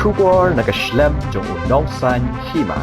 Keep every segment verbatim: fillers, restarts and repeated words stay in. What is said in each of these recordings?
Khubor na ka shlem jong u Nongsaiñ Hima.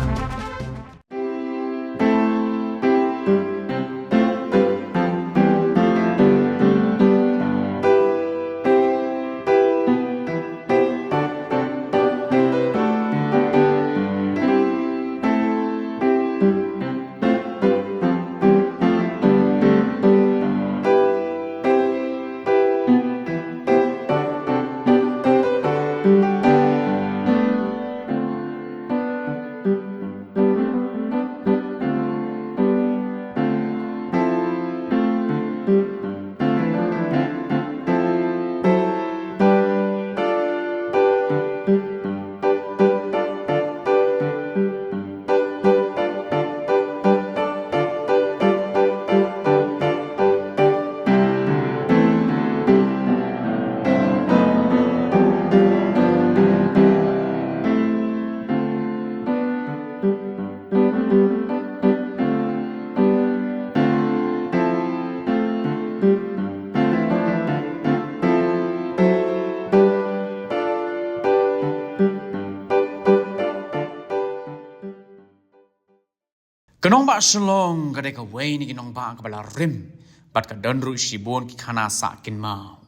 Ka nongbah Shillong ka dei kawei na ki nongbah kaba la rim bad ka don ruh shibun ki khana sah kynmaw.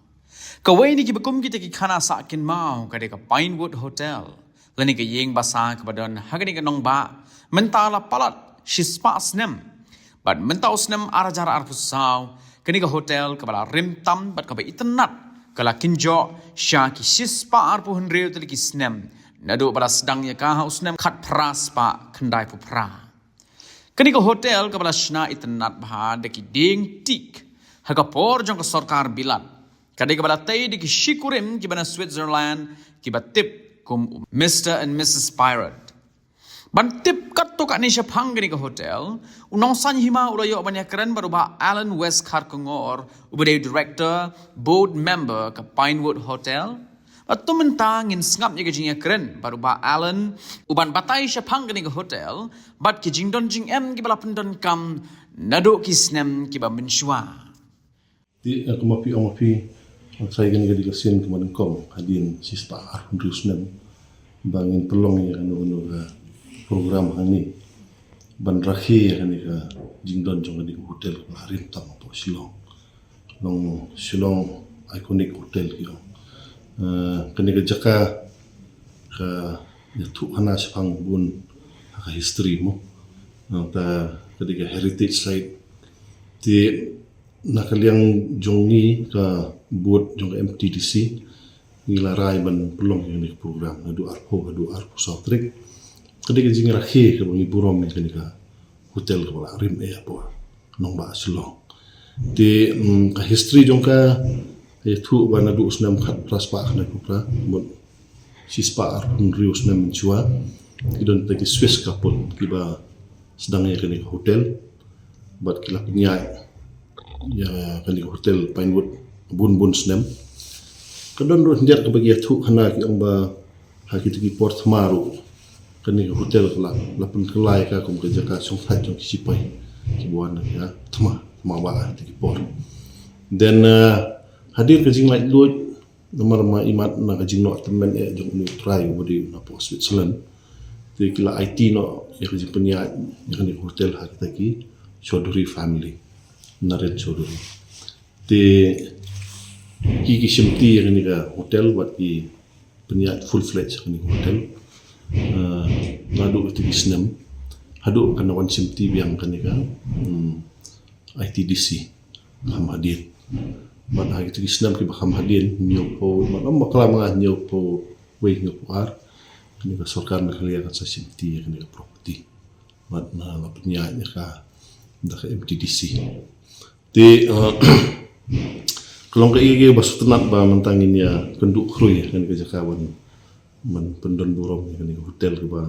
Kawei na kiba kum kita ki khana sah kynmaw ka dei ka Pinewood Hotel, lane ka ïing basa kaba don ha kane ka nongbah mynta la palat shispah snem. Bad mynta u snem ar hajar arphew saw, kane ka hotel kaba la rim tam bad kaba itynnad ka la kynjoh sha ki shispah arphew hynriew tylli ki snem, naduh ba la sdang ïa ka ha u snem khatphra spah khyndaiphew phra. Kane ka hotel kaba la shna itynnad bha da ki dieng teak ha ka por jong ka sorkar Bilat, ka dei kaba la tei da ki shikurim kiba na Switzerland kiba tip kum u Mister and Missus Pirate. Ban tip katto katne shaphang kane ka hotel, u Nongsaiñ Hima u la ïoh ban ïakren bad u Bah Alan West Kharkongor, uba dei u director, board member ka Pinewood Hotel. Bad to mynta ngin sngap ïa ka jingïakren bad u Bah Alan, u ban batai shaphang kane ka hotel bad ki jingdon jingem kiba la pyndonkam naduh ki snem kiba mynshuwa. Te, eh, kumba phi ong ma phi, nga tharai kane ka dei ka sien kaba nyngkong hadien shispah arphew hynriew snem ba ngin pynlong ïa kano kano ka program hangne ban rakhe ïa kane ka jingdon jong kane ka hotel kaba la rim tam hapoh Shillong. Long Shillong iconic hotel ki ong. Eh, kane ka jaka ka ïathuh khana shaphang bun ha ka history mo. Nangta ka dei ka heritage site. Te na ka liang jong ngi ka board jong ka M T D C, ngi la rai ban pynlong ïa kane ka program naduh arphew haduh arphew saw tarik. Ka dei ka jingrakhe kaba ngi burom ïa kane ka hotel kaba la rim eh hapoh nongbah Shillong. Te, mm, ka history jong ka, ïathuh ba naduh u snem khatphra spah khyndai phew phra mut shispah arphew hynriew snem mynshuwa, ki don kita ki Swiss couple kiba sdang ïa kane ka hotel bad ki la pynïaid ïa kane ka hotel Pinewood bun bun snem. Ka don ruh khyndiat kaba ki ïathuh khana, ki ong ba ha kita ki por thma ruh kane ka hotel ka la, la pynkylla ïa ka kum ka jaka shongthait jong ki shipai kiba wan na ka thma, thma ba ha kita ki por. Then, uh, hadien ka jinglaitluid namar ma imat na ka jingnoh tymmen eh jong une u trai uba dei na poh Switzerland, te ki la aiti noh ïa ka jingpynïaid ïa kane ka hotel ha kita ki Chaudhary family, Naren Chaudhary. Te ki, ki shimti ïa kane ka hotel bad ki pynïaid full fledged kane ka hotel. Eh, naduh ïa kita ki snem haduh kan wan shimti biang kane ka, hmm, I T D C kham hadien. Bad ha kita ki snem kiba kham hadien, hynñiewphew, bad ym bakla ma nga, hynñiewphew wei, hynñiewphew ar, kane ka sorkar Meghalaya kan sa shimti ïa kane ka property bad na la pynïaid ïa ka da ka M T D C. Te, eh, ka long kaei kaei ba sngewtynnat ba mynta ngin ïa kynduh khrui ïa kane ka jaka ban, ban pyndon burom ïa kane ka hotel kaba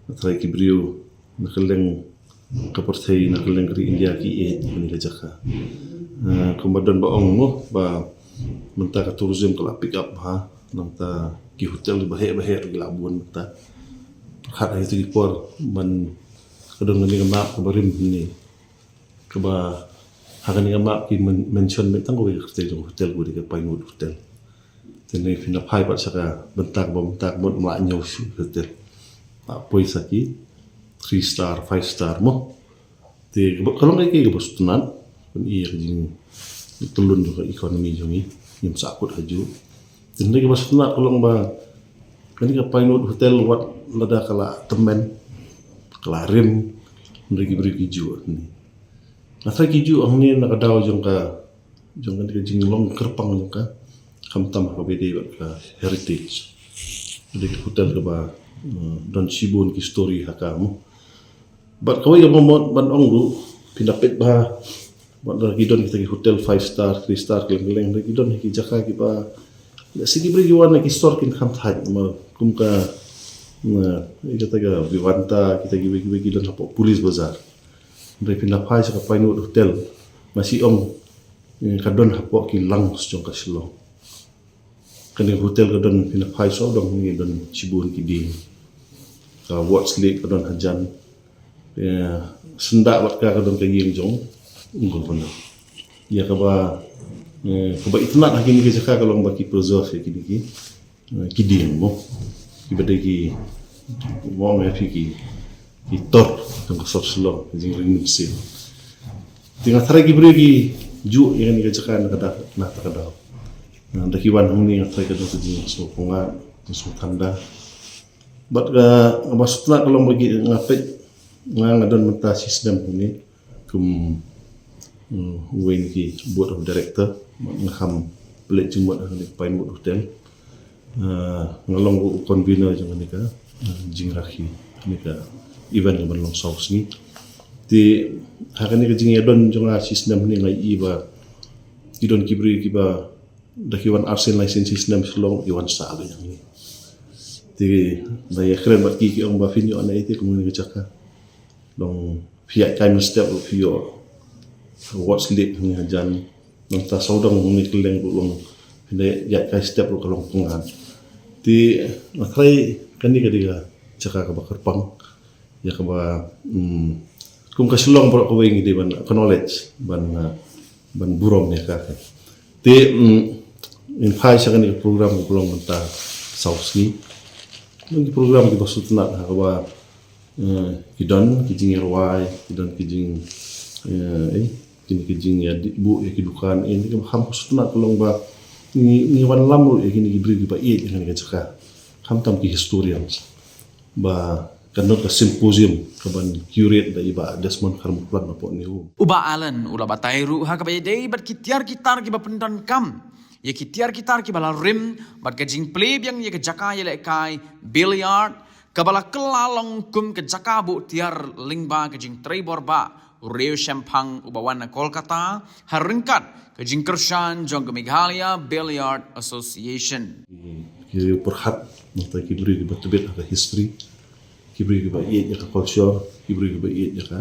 nga tharai ki briew na kylleng ka pyrthei, na kylleng ka ri India ki ïeit ïa kane ka jaka. Eh, kumba don ba ong mo ba mynta ka tourism ka la pick up bha, nangta ki hotel ba heh ba heh ki la bun mynta. Pyrkhat ha kita ki por ban ka don kane ka map kaba rim hangne, kaba ha kane ka map ki men-, mention mynta kawei ka kyrteng jong ka hotel, kawei ka Pinewood Hotel. Te Kane phin ïa phai pat sha ka bynta kaba mynta ka mut, ym lah ñiew shuh ka hotel. Lah poi sha ki three star, five star mo. Te kaba, ka long kaei kaei kaba sngewtynnat ban ïa ka jingtyllun jong ka economy jong ngi, ngim sahkut hajuh. Te hynrei kaba sngewtynnat ka long ba kane ka Pinewood Hotel, wat lada ka la tymmen, ka la rim, hynrei ki briew ki juh hangne. Nga tharai ki juh hangne na ka daw jong ka, jong kane ka jinglong kyrpang jong ka, khamtam ha kaba ïadei bad ka heritage. Ka dei ka hotel kaba, eh, don shibun ki story ha ka mo. Bad kawei kaba mut ban ong ruh, phin da peit ba, bad lada ki don kita ki hotel five star, three star, kylleng kylleng, lada ki don ki jaka kiba, lehse ki briew ki wan na ki sor kin kham thait, ma kum ka, na, ïa kata ka Vivanta, kita kiwei kiwei ki don hapoh Police Bazar. Hynrei phin da phai sha ka Pinewood Hotel, nga shu ong, eh, ka don hapoh ki lungs jong ka Shillong. Kane ka hotel ka don, phin da phai sawdong hangne don shibun ki dieng. Ka Watts Lake ka don hajan. Eh, syndah bad ka, ka don ka ïing jong u Governor. Ïa kaba, eh, kaba itynnat ha kine ki jaka ka long ba ki preserve ïa kine ki, eh, ki dieng mo. Kiba dei ki, mo, ïa phi ki, ki tor jong ka sor Shillong, jingring mynsiem. Te nga tharai ki briew ki juh ïa kane ka jaka na ka daw, na kata ka daw. Na, da ki wan hangne nga tharai ka don ka jingsngewpyngngad, jingsngewthuh da. Bad ka, kaba sngewtynnat ka long ba ki, nga peit, nga, nga don mynta shisnem hangne kum, mm, uwei na ki board of director, nga kham pynleit jingmut ha kane ka Pinewood Hotel. Ah, nga long u convener jong kane ka, ah, jingrakhe, kane ka event kaban long saw sngi. Te ha kane ka jingïadon jong nga shisnem hangne nga ïohi ba ki don ki briew kiba da ki wan arsien laisien shisnem Shillong, ki wan sah beit hangne. Te da ïakren bad ki, ki ong ba phin ïoh na ïa te kum kane ka jaka. Long phi ïaid kai mynstep ruh phi ïoh Watts Lake hangne hajan. Nangta sawdong hangne kylleng ruh long, phin da ïaid kai step ruh ka long pyngngad. Te nga tharai kane ka dei ka jaka kaba kyrpang, ïa kaba, mm, kum ka Shillong baroh kawei ngi dei ban acknowledge, ban, uh, ban burom ïa ka. Te, mm, ngin phai sha kane ka program kaba long mynta saw sngi. Kine ki program kiba sngewtynnat ha kaba, eh, ki don ki jingïarwai, ki don ki jing, eh, eh, kine ki jingïadih buh ïa ki dukan, eh, kine kiba kham sngewtynnat ka long ba ngi, ngi wanlam ruh ïa kine ki briew kiba ïeit ïa kane ka jaka. Khamtam ki historians. Ba kan don ka symposium kaban curate da i Bah Desmond Kharmukhlad na Port New. U Bah Allen u la batai ruh ha kaba ïadei bad ki tiar ki tar kiba pyndonkam ïa ki tiar ki tar kiba la rim bad ka jingplie biang ïa ka jaka ïalehkai billiard kaba la kylla long kum ka jaka buh tiar lyngba ka jingtrei bor bah u riewshemphang uba wan na Kolkata ha ryngkat ka jingkyrshan jong ka Meghalaya Billiard Association. Ki riewpyrkhat, nangta ki briew kiba tbit ha ka history, ki briew kiba ïeit ïa ka culture, ki briew kiba ïeit ïa ka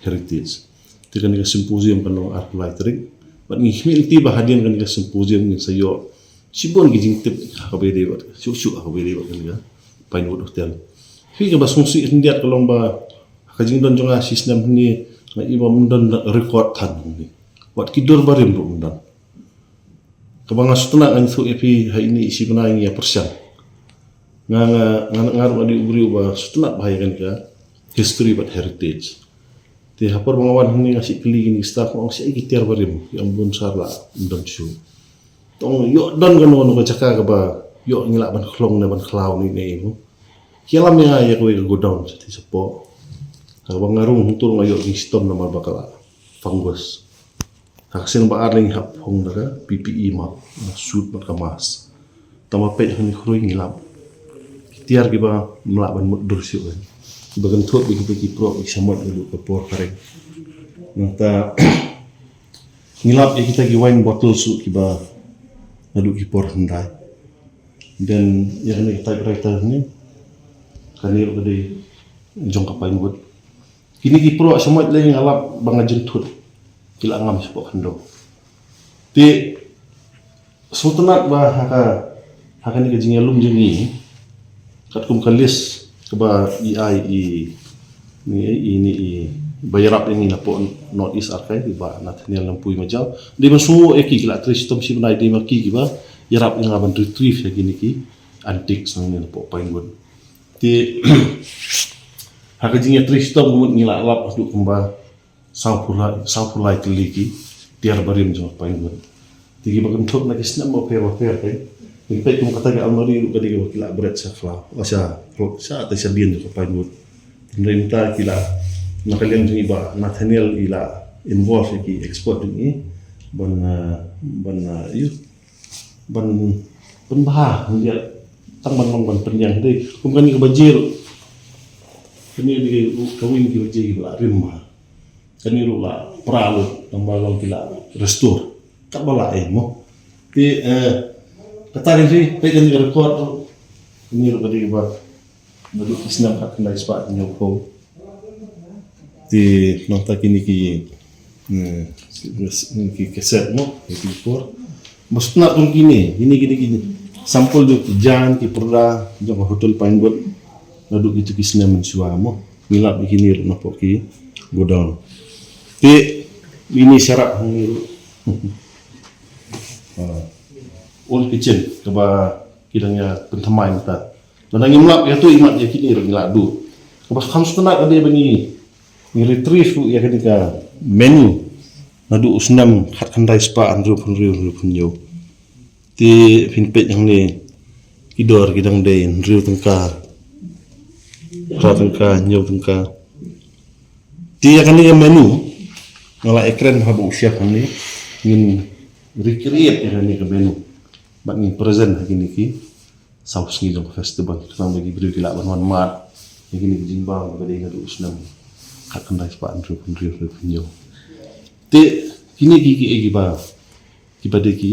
heritage. Te kane ka symposium kan long arphew lai tarik. Bad ngi khmih lynti ba hadien kane ka symposium ngin sa ïoh shibun ki jingtip ha kaba ïadei bad, shuh shuh ha kaba ïadei bad kane ka Pinewood Hotel. Phi, kaba sngewsih khyndiat ka long ba ha ka jingdon jong nga shisnem hangne nga i ba ym don record than hangne. Wat ki dur barim ruh ym don. Kaba nga sngewtynnat, ngan ïathuh ïa phi, ha ine i shi bnai ngi ïa pyrshang. Nga, nga, nga, nga ruh nga dei u briew uba sngewtynnat bha ïa kane ka history bad heritage. Te ha por ba nga wan hangne nga shu kylli kine ki staff, nga ong shaei ki tiar barim, ki ong bun sar la ym don shuh. Te ong ïoh don kano kano ka jaka kaba ïoh ngi lah ban khlong ne ban khlaw ne ne. Ki ïalam ïa nga ïa kawei ka godown shatei shapoh. Ha kaba nga rung hangto nga ïoh jingshitom namar ba ka la fungus. Ha ka sien ba ar lei ngi hap phong da ka P P E, ma, suit bad ka mask. Tang ba peit ha kane ka khrui ngi lap ki tiar kiba ym lah ban mutdur shuh, eh, kiba kynthup ïa kita ki proh ki shamoit naduh ka por khareng. Nangta ngi lap ïa kita ki wine bottle shuh kiba naduh ki por hyndai. Then ïa kane ka typewriter hangne, kane ruh ka dei jong ka Pinewood. Kine ki proh shamoit lei nga lap ba nga jynthut ki la ngam shapoh khyndew. Te sngewtynnat ba ha ka, ha kane ka jingïalum jong ngi, katkum ka list kaba i ai i, ni i, ni i ba ïarap ïa ngi napoh North East Archive, i Bah Nathaniel Lampui Majaw. Dei ban sngewnguh ïa ki, ki la trei shitom shi bnai, dei ma ki kiba ïarap ïa nga ban retrieve ïa kine ki antiques nangne napoh Pinewood. Te ha ka jingïatrei shitom ka mut ngi la lap haduh kumba sawphew lai, sawphew lai tylli ki tiar barim jong ka Pinewood. Te kiba kynthup na ki snem bapher bapher te. Ngi peit kum kata ka almari ruh ka dei kaba ki la bret sha floor, o sha, sha, te sha dien jong ka Pinewood. Hynrei mynta ki la, na ka liang jong i Bah Nathaniel i la involve ïa ki expert jong i ban, ah, ban, ah, ïa, ban, ban bha, hynrei tang ban long ban pynïang dei. Kum kane kaba jia ruh. Kane dei ka win kiba jia kiba la rim bha. Kane ruh la pra lut, tang ba long ki la restore. Katba la ei mo. Te, eh, kata ka jia, peit kane ka record ruh. Kane ruh ka dei ba naduh ki snem khatkhyndai spah hynñiewphew. Te nangta kine ki, eh, ki cassette mo, ki por. Ba sngewtynnat kum kine, kine, kine, kine. Sample jong ki jan, ki pyrda jong ka Hotel Pinewood. Naduh kito ki snem mynshuwa mo. Ngi lap ïa kine ruh napoh ki godown. Te ine sharak hangne ruh. Ah. Old kitchen kaba ki dang ïa pynthymmai mynta. Lada ngim lap ïa tu, imat ïa kine ruh ngi la duh. Kaba kham sngewtynnat ka dei ba ngi, ngi retrieve ruh ïa kane ka menu naduh u snem khatkhyndai spah hynriewphew hynriew, hynriewphew hynñiew. Te phin peit hangne ki dor ki dang dei hynriew tyngka, phra tyngka, hynñiew tyngka. Te ïa kane ka menu nga la ïakren ha ba u chef hangne, ngin recreate ïa kane ka menu bad ngin present ha kine ki saw sngi jong ka festival. Khnang ba ki briew ki lah ban wan mad ïa kine ki jingbam kiba dei naduh u snem khatkhyndai spah hynriewphew hynriew, hynriewphew hynñiew. Te kine ki, ki, kiba, kiba dei ki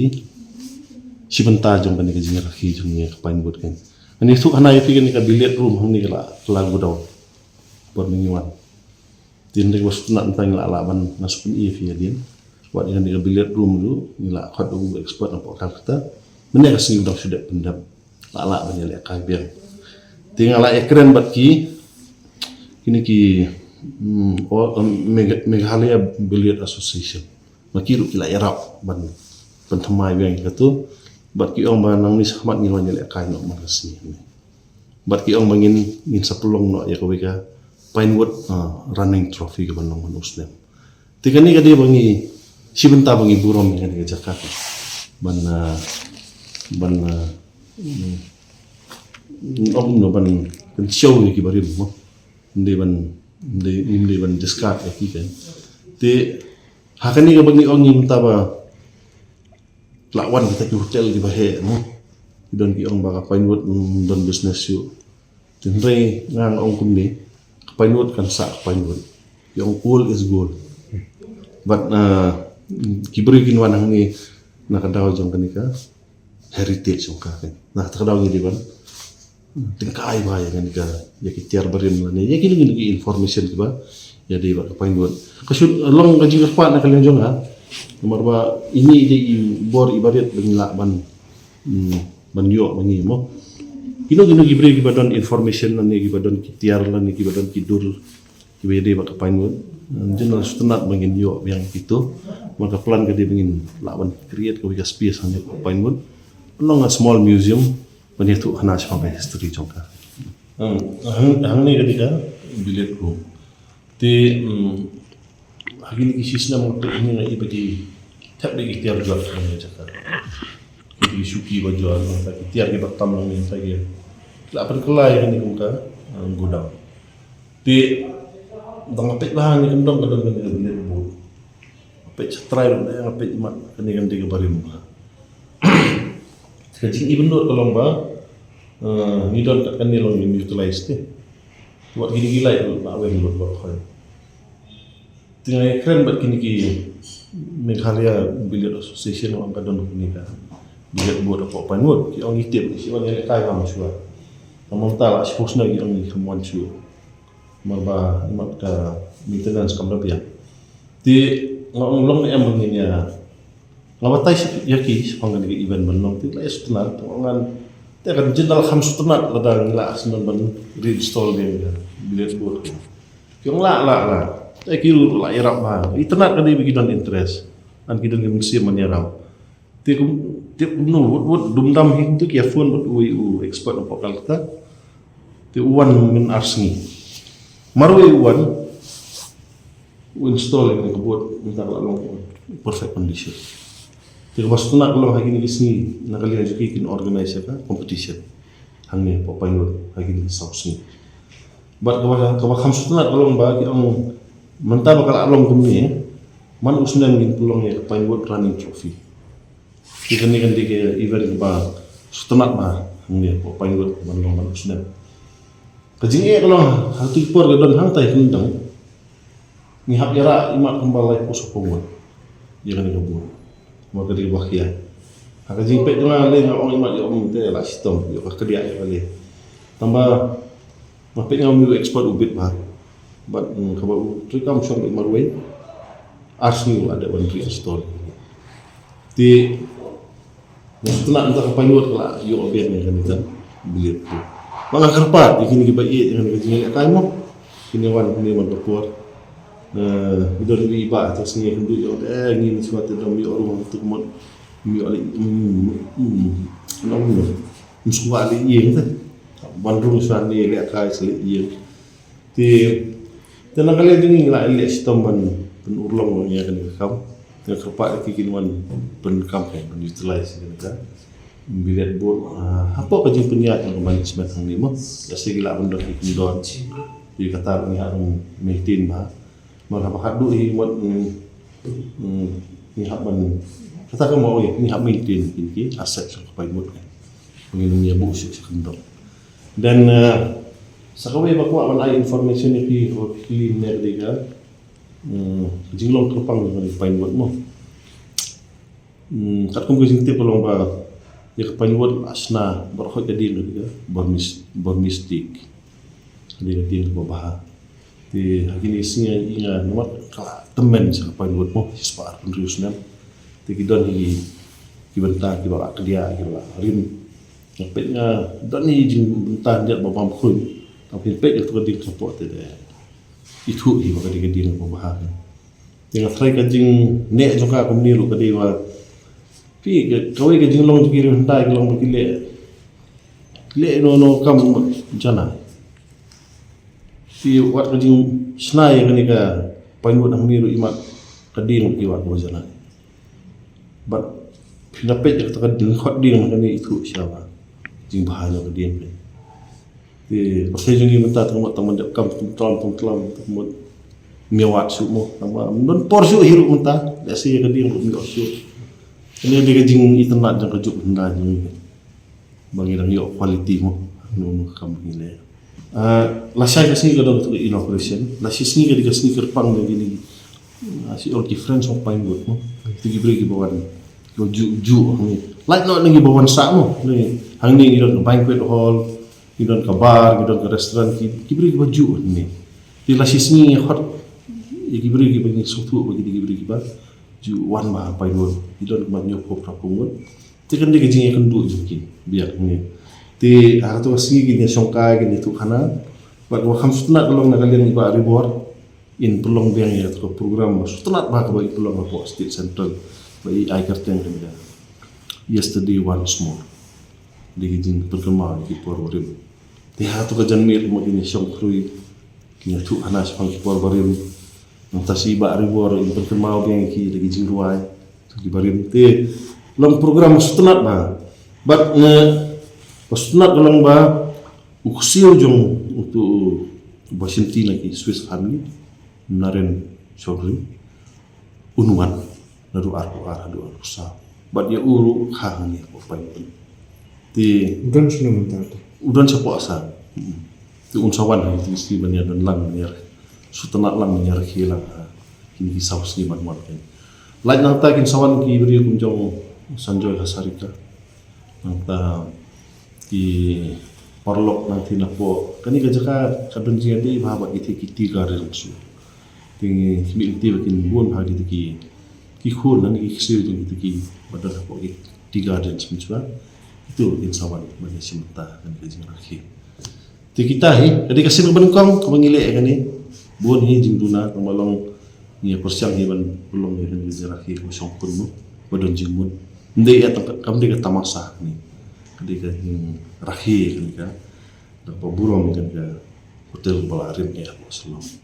shi bynta jong kane ka jingrakhe jong ngi ka Pinewood kan. Ngan ïathuh hana ïa phi kane ka billiard room hangne ka la, ka la godown. Bad ngi wan. Te hynrei ba sngewtynnat mynta ngi la lah ban, nga sngewthuh ïa phi hadien. Wat ïa kane ka billiard room ruh ngi la khot da u expert napoh Calcutta. Mynne ka sngi u dang shu dep pyndep. La lah ban ïalehkai biang. Te nga la ïakren bad ki, kine ki, hmm, o, um, Megha-, Meghalaya Billiard Association. Ma ki ruh ki la ïarap ban pynthymmai biang ïa katu. Bad ki ong ba nangne shakhmat ngin wan ïalehkai noh man ka sngi. Bad ki ong ba ngin, ngin sa pynlong noh ïa kawei ka Pinewood, ah, running trophy kaban long man u snem. Te kane ka dei ba ngi, shi bynta ba ngi burom ïa kane ka jaka. Ban, ah, ban, ah, mm, ong kumno ban kynshew ïa ki barim mo. Ym dei ban, ym dei, ym dei ban discard ïa ki kan. Te ha kane kaba ngi ong ngi mynta ba la wan kita ki hotel kiba heh mo. Ki don ki ong ba ka Pinewood, mm, don business shuh. Te hynrei nga nga ong kumne, ka Pinewood kan sah ka Pinewood. Ki ong old is gold. Bad, ah, ki briew kin wan hangne na ka daw jong kane ka heritage jong ka kan. Na kata ka daw ngi dei ban tyngkai bha ïa kane ka, ïa ki tiar barim lane ïa kine, kine ki information kiba ïadei bad ka Pinewood. Ka shu long ka jingkyrpad na ka liang jong nga. Namar ba ine i dei i bor iba rit ba ngi lah ban, hmm, ban ïoh ma ngi mo. Kino kino ki briew kiba don information lane kiba don ki tiar lane kiba don ki dur kiba ïadei bad ka Pinewood. Ngin sngewtynnat ba ngin ïoh biang kito. Namar ka plan ka dei ba ngin lah ban create kawei ka space hangne ka Pinewood. Long a small museum ban ïathuh hana shaphang ka history jong ka. Hmm, hang, hangne ka dei ka billiard room. Te, hmm, ha kine ki shi snem nga peit hangne nga i ba ki thep da ki tiar jwat hangne ka jaka. Ki shuki ba jwat, ki tiar kiba tam hangne ki la pynkylla ïa kane kum ka, hmm, godown. Te dang nga peit bha hangne ka dong ka dong kane ka billiard board. Nga peit sha trai ruh nga peit mat kane kan dei kaba rim bha. Ka jingïabynnud ka long ba, eh, ngi don kat kane long ngim utilize te. Wat kine ki light ruh la weng lut bad khoi. Te nga ïakren bad kine ki Meghalaya Billiard Association, nga ong ka don kane ka billiard board hapoh Pinewood. Ki ong ngi tip, ngi shu wan ïalehkai bha mynshuwa. Namar mynta la shiphew snem ki ong ngi khlem wan shuh. Namar ba imat ka maintenance kam da biang. Te nga ong long ne em ngin ïa, nga batai ïa ki shaphang kane ka event ban long, te la ïa sngewtynnat, te nga ong ngan, te kan jin da la kham sngewtynnat lada ngi la sngewbha ban reinstall biang ka billiard board. Ki ong la, la, la. Te ki ruh la ïarap bha. Itynnat ka dei ba ki don interest. Ngan, ki don ka mynsiem ban ïarap. Te kum, Te u no, wat, wat dum dam hi tu ki ïa phone wat u, u expert na pokal ta. Te u wan min ar sngi. Marwei u wan, u install ïa ka board, mynta ka la long perfect condition. Te kaba sngewtynnat ka long ha kine ki sngi, na ka liang jong ki kin organize ïa ka competition hangne hapoh Pinewood ha kine ki saw sngi. Bad kaba, kaba kham sngewtynnat ka long ba ki ong mynta ba ka la long kumne, man u snem ngin pynlong ïa ka Pinewood Running Trophy. Te kane kan dei ka event kaba sngewtynnat bha hangne hapoh Pinewood ban long man u snem. Ka jingeh ka long ha tu ki por ka don hangtai, ka don, ngi hap ïarap imat kumba laiphew saw pound ïa kane ka board. Kumba ka dei kaba khia. Ha ka jingpeit jong nga lei nga ong imat ïa um te la shitom ïa ka kdiah ïa ka lei. Tangba nga peit nga ong u expert u bit bha. Bad, mm, kaba u treikam shong beit marwei, ar sngi u la dep ban reinstall. Te nga sngewtynnat mynta ka Pinewood ka la ïoh biang ïa kane ka Billiard Board. Ba nga kyrpad ïa kine kiba ïeit ïa kane ka jingïalehkai mo, kin ïa wan kane man ka por. Eh, ki don iwei i bah te sngi ïakynduh ïa nga, eh, ngin shuwa te dang ym ïoh ruh, te ka mut ym ïoh leh, mm, mm, ym ïoh, ym shuwa leh ïing te. Ban rung shuwa ne lehkai shuwa leh ïing. Te, te na ka liang jong ngi la leh shitom ban pynurlong ïa kane ka kam. Te nga kyrpad ïa ki kin wan pynkam, ban utilize ïa kane ka Billiard Board, ah, hapoh ka jingpynïaid jong ka management hangne mo. Lehse ki lah ban don ki kyndon. Te kata ngi hap ban maintain bha. Namar haba khatduh hi mut, mm, mm, ngi hap ban, kata ka mut ngi hap maintain kine ki asset jong ka Pinewood kan. Ngin ym ïa buh shuh sha kyndon. Then, eh, sa kawei ba kwah ban ai information ïa phi, ba phi kylli mynne ka dei ka, mm, jinglong kyrpang jong ka Pinewood mo. Hmm, katkum ka jingtip ka long ba ïa ka Pinewood la shna baroh ka ding ka Burmese, Burmese teak. Ka dei ka ding kaba bha. Te ha kine ki sngi ïa nga namar ka la tymmen sha ka Pinewood mo, shispah arphew hynriew snem. Te ki don hi ki bynta kiba la kdiah, kiba la rim. Nga peit nga don hi jingbynta khyndiat ba bam khruid. Tang phin peit ïa ka ding hapoh te de ithuh hi ba ka dei ka ding kaba bha. Te nga tharai ka jingneh jong ka kumne ruh ka dei ba phi, ka, kawei ka jinglong jong ki riewhyndai ka long ba ki leh, leh no no kam janai. Te wat ka jingshna ïa kane ka Pinewood hangne ruh imat ka ding ki wad kaba janai. Bad phin da peit ïa kata ka ding, khot ding na kane ithuh sha ba jingbha jong ka ding. Te, ba shisha jong ngi mynta tang mut tang ban dep kam tymtlam tymtlam tang mut ym ïa wad shuh mo, tang ba ym don por shuh hi ruh mynta, lehse ïa ka ding ruh ym ïoh shuh. Kane dei ka jingitynnad jong ka juk hyndai jong ngi ba ngi dang ïoh quality mo, no no ka kam ba ngi leh. Ah, lashai ka sngi ka don ka inauguration, la shi sngi ka dei ka sngi kyrpang jong kine, ah, shi ol ki Friends of Pinewood mo. Te ki briew kiba wan, kiba ju ju hangne. Lait noh na kiba wan sah mo. Hangne ngi don ka banquet hall, ngi don ka bar, ngi don ka restaurant, ki, ki briew kiba ju hangne. Te la shi sngi ngi khot ïa ki briew kiba ngi sngewthuh ba ki dei ki briew kiba ju wan bha ha Pinewood. Ngi don kumba hynñiewphew phra phew ngut. Te kan dei ka jingïakynduh jong ki biang hangne. Te ha kato ka sngi kin ïashongkai, kin ïathuhkhana. Bad kaba kham sngewtynnat ka long na ka liang i Bah Rebor, in pynlong biang ïa kato ka program ba sngewtynnat bha kaba i pynlong hapoh State Central ba i ai kyrteng kane ka Yesterday Once More. Dei ka jingpynkynmaw ïa ki por barim. Te ha kato ka janmiet mo kin ïashong khrui, kin ïathuhkhana shaphang ki por barim. Nangta shi Bah Rebor in pynkynmaw biang ïa ki da ki jingrwai, ki barim. Te long program ba sngewtynnat bha. Bad nga, ba sngewtynnat ka long ba u ksiew jong uto u ba shimti na ki Swiss Army, Naren Chaudhry, un wan naduh arphew ar haduh arphew saw. Bad ïa u ruh kha hangne hapoh Pinewood. Te u don shano mynta te? U don shapoh Assam. Hmm. Te un sa wan ha kine ki sngi ban ïadon lang, ban ïa sngewtynnat lang, ban ïarakhe lang ha kine ki saw sngi ban wan kein. Lait nangta kin sa wan ki briew kum jong Sanjoy Hazarika. Nangta ki paralok nangta napoh kane ka jaka ka don jingïadei bha bad kito ki tea garden shuh. Te ngi khmih lynti ba kin bun bha kito ki, ki khun lane ki ksiew jong kito kiba don hapoh ki tea gardens mynshuwa. Kito kin sa wan ban ïashim bynta ha kane ka jingrakhe. Te kita hi ka dei ka sien kaba nyngkong kaba ngi leh ïa kane. Bun hi jingduna kaba long, ngi ïa pyrshang hi ban pynlong ïa kane ka jingrakhe kaba shongkun mo, ba don jingmut. Ym dei ïa tang, kam dei ka tamasa kane. Ka dei ka jingrakhe kane ka, da kaba burom kane ka hotel ba la rim ïa ka Shillong.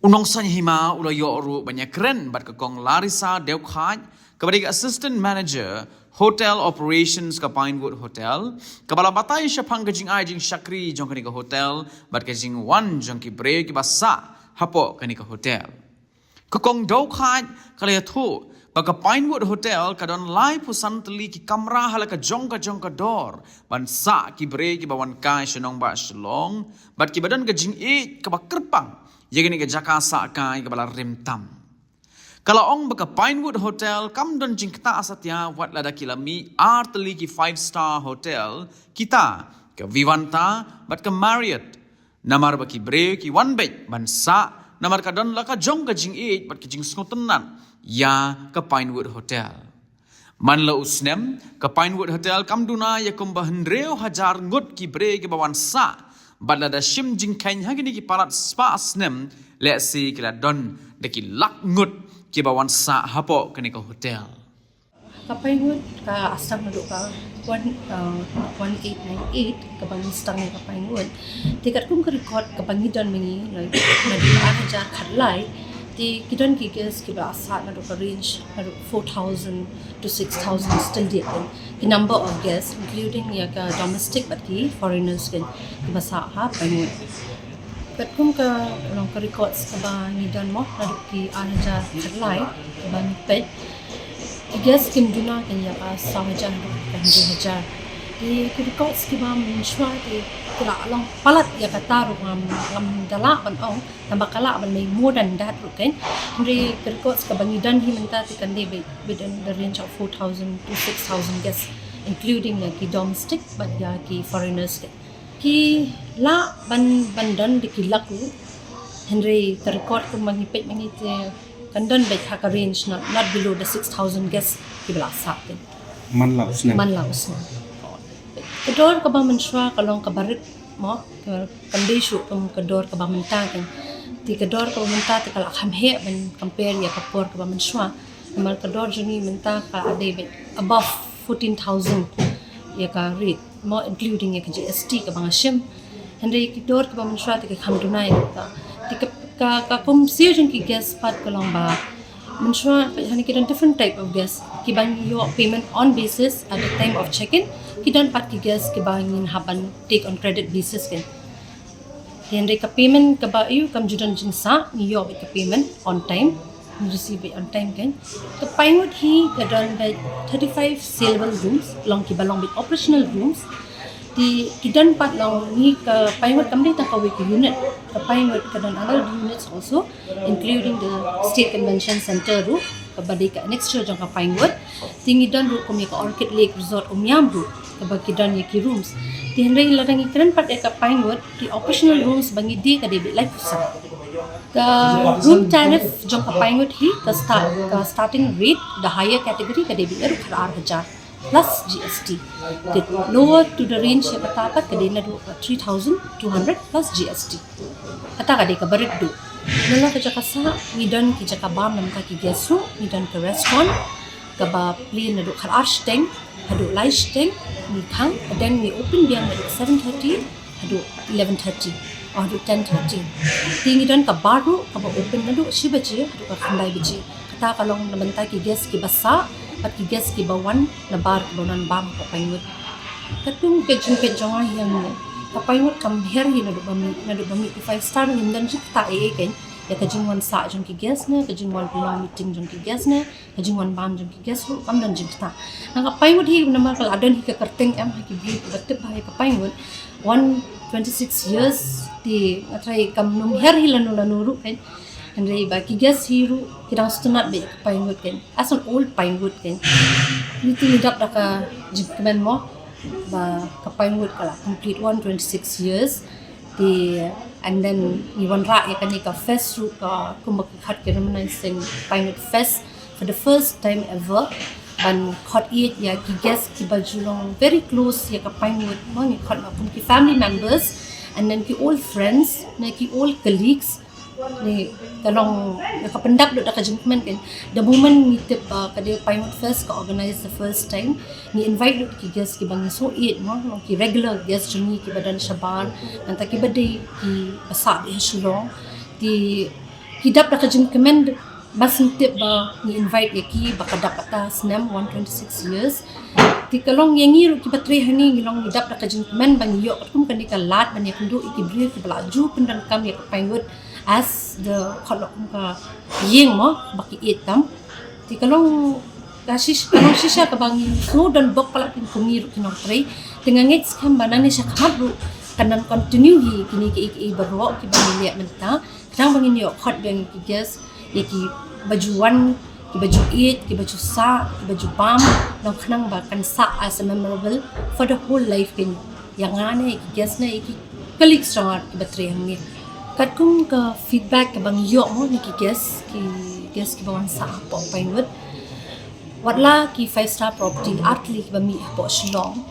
U nongsaiñ hima u la ïoh ruh ban ïakren bad ka Kong Larissa Dewkhait, kaba dei ka Assistant Manager Hotel Operations ka Pinewood Hotel, kaba la batai shaphang ka jingai jingshakri jong kane ka hotel bad ka jingwan jong ki briew kiba sah hapoh kane ka hotel. Ka Kong Dewkhait ka la ïathuh ba ka Pinewood Hotel ka don laiphew san tylli ki kamra ha la ka jong ka jong ka dor ban sah ki briew kiba wan kai sha nongbah Shillong bad kiba don ka jingïeit kaba kyrpang ïa kane ka jaka sah kai kaba la rim tam. Ka la ong ba ka Pinewood Hotel kam don jingktah satia wat lada ki la mih ar tylli ki five star hotel, kita ka Vivanta bad ka Marriott. Namar ba ki briew ki wan beit ban sah namar ka don la ka jong ka jingïeit bad ka jingsngewtynnat ïa ka Pinewood Hotel. Man la u snem, ka Pinewood Hotel kam duna ïa kumba hynriew hajar ngut ki briew kiba wan sah, bad lada shim jingkheiñ ha kine ki palat spah snem, lehse ki la don da ki lak ngut kiba wan sah hapoh kane ka hotel. Ka Pinewood ka sdang naduh ka one, uh, one eight nine eight, kaba ngi sdang ïa ka Pinewood. Te katkum ka record kaba ngi don mynne, like, naduh ka ar hajar khatlai, te ki don ki guest kiba sah naduh ka range naduh four thousand to six thousand still dei, ki number of guests, including ïa ka domestic bad ki foreigners, ki kiba sah ha Pinewood. Katkum ka long ka records kaba ngi don mo naduh ki ar hajar khatlai kaba ngi peit, ki guest kim duna kein ïa ka saw hajar haduh ka hynriew hajar. Te ki records kiba mynshuwa te ki la long palat ïa kata ruh ngam, ngam da lah ban ong, tangba ka lah ban mih more than that ruh kein. Hynrei ki records kaba ngi don hi mynta te kan dei within the range of four thousand to six thousand guests, including ïa ki domestic bad ïa ki foreigners kein. Ki lah ban, ban don da ki lak ruh. Hynrei ka record kumba ngi peit mynne te kan don beit ha ka range not, not below the six thousand guests kiba la sah kein. Man la u snem. Man la u snem. Ka dor kaba mynshuwa ka long kaba rit mo, ka, kan dei shuh kum ka dor kaba mynta kein. Te ka dor kaba mynta te ka la kham heh ban compare ïa ka por kaba mynshuwa. Namar ka dor jong ngi mynta ka la dei beit above fourteen thousand ïa ka rate mo, including ïa ka G S T kaba nga shim. Hynrei ki dor kiba mynshuwa te ki kham duna ïa kata. Te ka, ka, ka kum siew jong ki guest pat ka long ba mynshuwa pat hangne ki don different type of guest, kiba ngi ïoh payment on basis at the time of check-in. Ki don pat ki guest kiba ngin hap ban take on credit basis kein. Hynrei ka payment kaba ïoh kam ju don jingsah, ngi ïoh ka payment on time, ngi receive on time kein. Ka Pinewood hi ka don beit thirty-five saleable rooms, long kiba long beit operational rooms. Te ki don pat long ngi ka Pinewood kam dei tang kawei ka unit. Ka Pinewood ka don other units also, including the State Convention Center ruh, kaba dei ka annexure jong ka Pinewood. Te ngi don ruh kum ïa ka Orchid Lake Resort Umiam ruh, kaba ki don ïa ki rooms. Te hynrei lada ngi kren pat ïa ka Pinewood, ki operational rooms ba ngi die ka dei beit laiphew san. Ka room tariff jong ka Pinewood hi, ka start, ka starting rate, the higher category ka dei beit ruh khatar hajar. plus G S T. Te lower to the range ïa kata pat ka dei naduh ka three thousand two hundred plus G S T. Kata ka dei kaba rit duh. Nalor ka jaka sah ngi don ki jaka bam namar ka ki guest ruh, ngi don ka restaurant kaba plie naduh khatar shiteng haduh lai shiteng ngi khang, and then ngi open biang naduh seven thirty haduh eleven thirty, oh, haduh ten thirty. Te ngi don ka bar ruh kaba open naduh shi baje haduh ka khyndai baje. Kata ka long na bynta ki guest kiba sah bad ki guest kiba wan na bar kiba wan bam ka Pinewood. Katkum ka jingpeit jong nga ïa ngi, ka Pinewood kam her hi naduh ba mih, naduh ba mih ki five star ngim don jingktah ei ei keiñ ïa ka jingwan sah jong ki guest ne ka jingwan pynlong meeting jong ki guest ne ka jingwan bam jong ki guest ruh kam don jingktah. Nga ka Pinewood hi namar ka la don hi ka kyrteng em ha ki briew kiba tip bha ïa ka Pinewood. Wan twenty-six years te nga trai kam nym her hi lano lano ruh keiñ. Hynrei ba ki guest hi ruh ki dang sngewtynnat bha ïa ka Pinewood keiñ. As an old Pinewood keiñ. Ngi te ngi dap da ka jingkmen mo ba ka Pinewood ka la complete wan twenty-six years. Te, and then ngi wanrah ïa kane ka fest ruh ka kumba ki khot ki reminiscing Pinewood Fest for the first time ever. Ban khot ïeit ïa ki guest kiba ju long very close ïa ka Pinewood, mo, ngi khot ma kum ki family members and then ki old friends ne ki old colleagues. Ni ka long ka pyndap lut da ka jingkmen keiñ. The moment ngi tip ba ka dei Pinewood Fest ka organize the first time, ngi invite lut ki guest kiba ngi sngew ïeit, mo, long ki regular guest jong ngi kiba don shabar, nangta kiba dei kiba sah beit ha Shillong. Te ki dap da ka jingkmen ba sngewtip ba ngi invite ïa ki ba ka dap kata snem wan twenty-six years. Te ka long ïa ngi ruh kiba trei hangne ngi long ngi dap da ka jingkmen ba ngi ïoh katkum kane ka lad ban ïakynduh ïa ki briew kiba la ju pyndonkam ïa ka Pinewood as the, khot lok kum ka ïing, mo, ba ki ïeit tam. Te ka long ka shish-, ka long shisha kaba ngi sngew donbok palat kum ngi ruh ki nongtrei. Te nga ngeit skhem ba nangne shakhmat ruh kan nang continue hi kine kiei kiei baroh kiba ngi leh mynta. Khnang ba ngin ïoh khot biang ïa ki guest, ïa kiba ju wan, kiba ju ïeit, kiba ju sah, kiba ju bam, long khnang ba kan sah as a memorable for the whole life keiñ ïa nga ne ïa ki guest ne ïa ki colleagues jong nga kiba trei hangne. Katkum ka feedback kaba ngi ïoh, mo, na ki guest, ki guest kiba wan sah hapoh Pinewood. Watla ki five star property artylli kiba mih hapoh Shillong,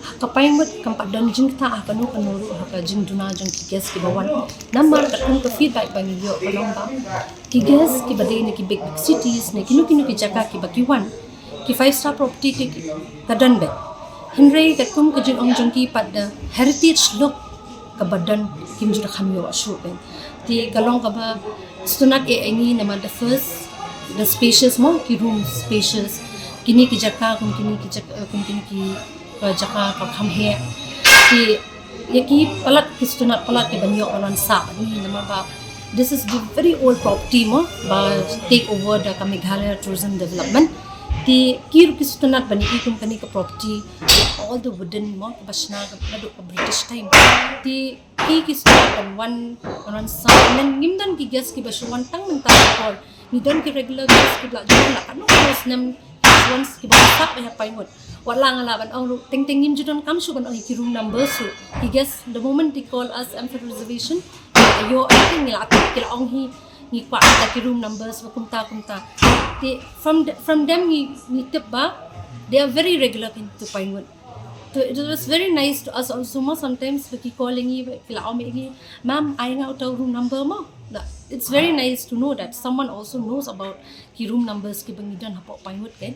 ha ka Pinewood kam pat don jingktah ha kano kano ruh ha ka jingduna jong ki guest kiba wan. Namar katkum ka feedback ba ngi ïoh ka long ba ki guest kiba dei na ki big big cities ne kino kino ki jaka kiba ki wan, ki five star property ki, ki, ka don beit. Hynrei katkum ka jingong jong ki pat the heritage look kaba don kim ju da kham ïoh shuh beit. Te ka long kaba sngewtynnat ïa ngi namar the first, the spacious, mo, ki room spacious. Kine ki jaka kum kine ki jaka, kum kine ki, uh, jaka ka kham heh. Te ïa ki palat ki sngewtynnat palat ki ban ïoh ban wan sah bad ngi namar ba this is the very old property, mo, ba take over da ka Meghalaya Tourism Development. Te ki ruh ki sngewtynnat ban ïoh kum kane ka property, all the wooden, mo, kaba shna ka, naduh ka British time. Te ki ki sngewtynnat ban wan, ban wan sah, and then ngim don ki guest kiba shu wan tang mynta ka por. Ngi don ki regular guest kiba la ju wan la katno katno snem, kiba shu wan, kiba wan sah beit ha Pinewood. Watla nga lah ban ong ruh teng teng ngim ju donkam shuh ban ong ïa ki room numbers ruh. Ki guest, the moment they call us em for reservation, ngi la ïoh, I think ngi la tip, ki la ong hi, ngi kwah kita ki room numbers ba kumta kumta. Te from the, from them ngi, ngi tip ba they are very regular keiñ to Pinewood. So it was very nice to us also, mo, sometimes ba ki call ïa ngi, ba ki la ong ïa ngi, "Ma'am, ai nga uta u room number, mo." It's very nice to know that someone also knows about ki room numbers kiba ngi don hapoh Pinewood keiñ.